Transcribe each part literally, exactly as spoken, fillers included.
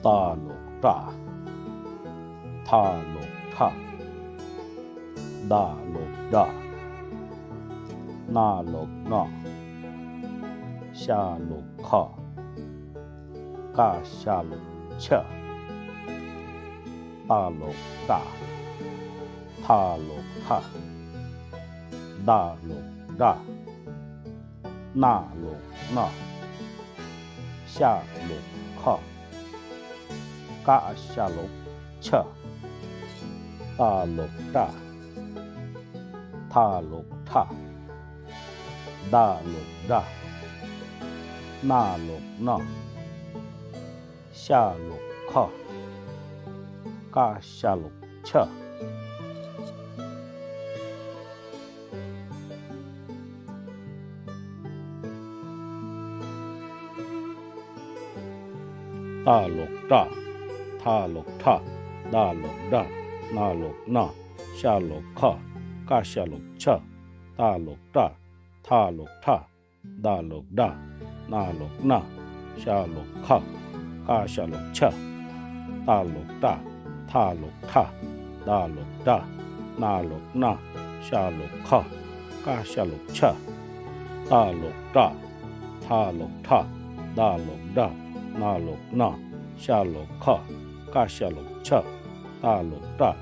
ཏ་ལོག་ཏྲ། ཐ་ལོག་ཐྲ། ད་ལོག་དྲ། ན་ལོག་ནྲ། ཤ་ལོག་ཁྲ། ཀ་ཤ་ལོག་ཁྲ། ཏ་ལོག་ཏྲ། ཐ་ལོག་ཐྲ། ད་ལོག་དྲ། ན་ལོག་ནྲ། ཤ་ལོག་ཁྲ། ཀ་ཤ་ལོག་ཁྲ། ཏ་ལོག་ཏྲ། ཐ་ལོག་ཐྲ། ད་ལོག་དྲ། ན་ལོག་ནྲ། ཤ་ལོག་ཁྲ། ཀ་ཤ་ལོག་ཁྲ། ཏ་ལོག་ཏྲ། ཐ་ལོག་ཐྲ། ད་ལོག་དྲ། ན་ལོག་ནྲ། ཤ་ལོག་ཁྲ། ཀ་ཤ་ལོག་ཁྲ། ཏ་ལོག་ཏྲ། ཐ་ལོག་ཐྲ། ད་ལོག་དྲ། ན་ལོག་ནྲ། ཤ་ལོག་ཁྲ། ཀ་ཤ་ལོག་ཁྲ། ཏ་ལོག་ཏྲ། ཐ་ལོག་ཐྲ། ད་ལོག་དྲ། ན་ལོག་ནྲ། ཤ་ལོག་ཁྲ། ཀ་ཤ་ལོག་ཁྲ། ཏ་ལོག་ཏྲ། ཐ་ལོག་ཐྲ། ད་ལོག་དྲ། ན་ལོག་ནྲ། ཤ་ལོག་ཁྲ། ཀ་ཤ་ལོག་ཁྲ། ཏ་ལོག་ཏྲ། ཐ་ལོག་ཐྲ། ད་ལོག་དྲ། ན་ལོག་ནྲ། ཤ་ལོག་ཁྲ། ཀ་ཤ་ལོག་ཁྲ། ཏ་ལོག་ཏྲ།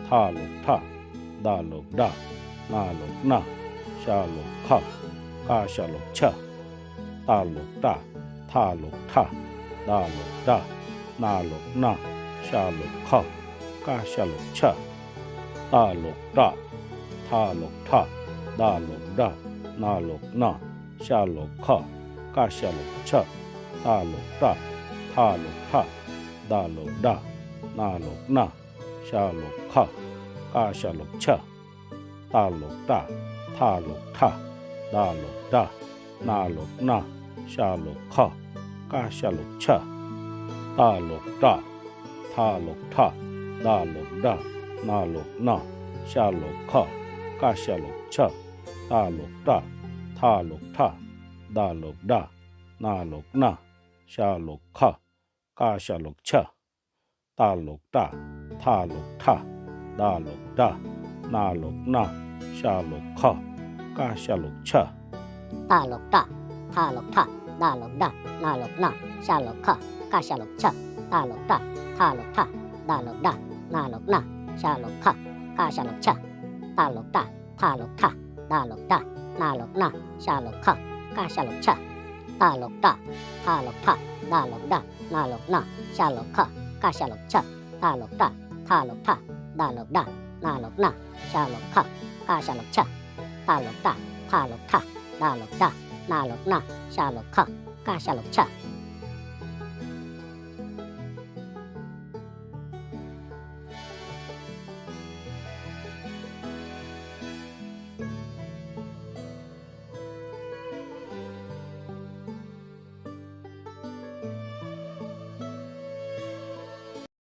ཐ་ལོག་ཐྲ། ད་ལོག་དྲ། ན་ལོག་ནྲ། ཤ་ལོག་ཁྲ། ཀ་ཤ་ལོག་ཁྲ། ཏ་ལོག་ཏྲ། ཐ་ལོག་ཐྲ། ད་ལོག་དྲ། ན་ལོག་ནྲ། ཤ་ལོག་ཁྲ། ཀ་ཤ་ལོག་ཁྲ། ཏ་ལོག་ཏྲ། ཐ་ལོག་ཁྲ། ད་ལོག་དྲ། ན་ལོག་ནྲ། ཤ་ལོག་ཁྲ། ཀ་ཤ་ལོག་ཁྲ། ཏ་ལོག་ཏྲ། ཐ་ལོག་ཐྲ། ད་ལོག་དྲ། ན་ལོག་ནྲ། ཤ་ལོག་ཁྲ། ཀ་ཤ་ལོག་ཁྲ། ཏ་ལོག་ཏྲ། ཐ་ལོག་ཐྲ། ད་ལོག་དྲ། ན་ལོག་ནྲ། ཤ་ལོག་ཁྲ། ཀ་ཤ་ལོག་ཁྲ། ཏ་ལོག་ཏྲ། ཐ་ལོག་ཐྲ། ད་ལོག་དྲ། ན་ལོག་ནྲ། ཤ་ལོག་ཁྲ། ཀ་ཤ་ལོག་ཁྲ། ཏ་ལོག་ཏྲ། ཐ་ལོག་ཐྲ། ད་ལོག་དྲ། ན་ལོག་ནྲ། ཤ་ལོག་ཁྲ། ཀ་ཤ་ལོག་ཁྲ། ཏ་ལོག་ཏྲ། ཐ་ལོག་ཐྲ། ད་ལོག་དྲ། ན་ལོག་ནྲ། ཤ་ལོག་ཁྲ། ཀ་ཤ་ལོག་ཁྲ། ཏ་ལོག་ཏྲ། ཐ་ལོག་ཐྲ། ད་ལོག་དྲ། ན་ལོག་ནྲ། ཤ་ལོག་ཁྲ། ཀ་ཤ་ལོག་ཁྲ། ཏ་ལོག་ཏྲ། ཐ་ལོག་ཐྲ། ད་ལོག་དྲ། ན་ལོག་ནྲ། ཤ་ལོག་ཁྲ། ཀ་ཤ་ལོག་ཁྲ། ཏ་ལོག་ཏྲ། ཐ་ལོག་ཐྲ། ད་ལོག་དྲ། ན་ལོག་ནྲ། ཤ་ལོག་ཁྲ། ཀ་ཤ་ལོག་ཁྲ། ཏ་ལོག་ཏྲ། ཐ་ལོག་ཐྲ། ད་ལོག་དྲ། ན་ལོག་ནྲ། ཤ་ལོག་ཁྲ། ཀ་ཤ་ལོག་ཁྲ། ཏ་ལོག་ཏྲ། ཐ་ལོག་ཐྲ། ད་ལོག་དྲ། ན་ལོག་ནྲ། ཤ་ལོག་ཁྲ། ཀ་ཤ་ལོག་ཁྲ།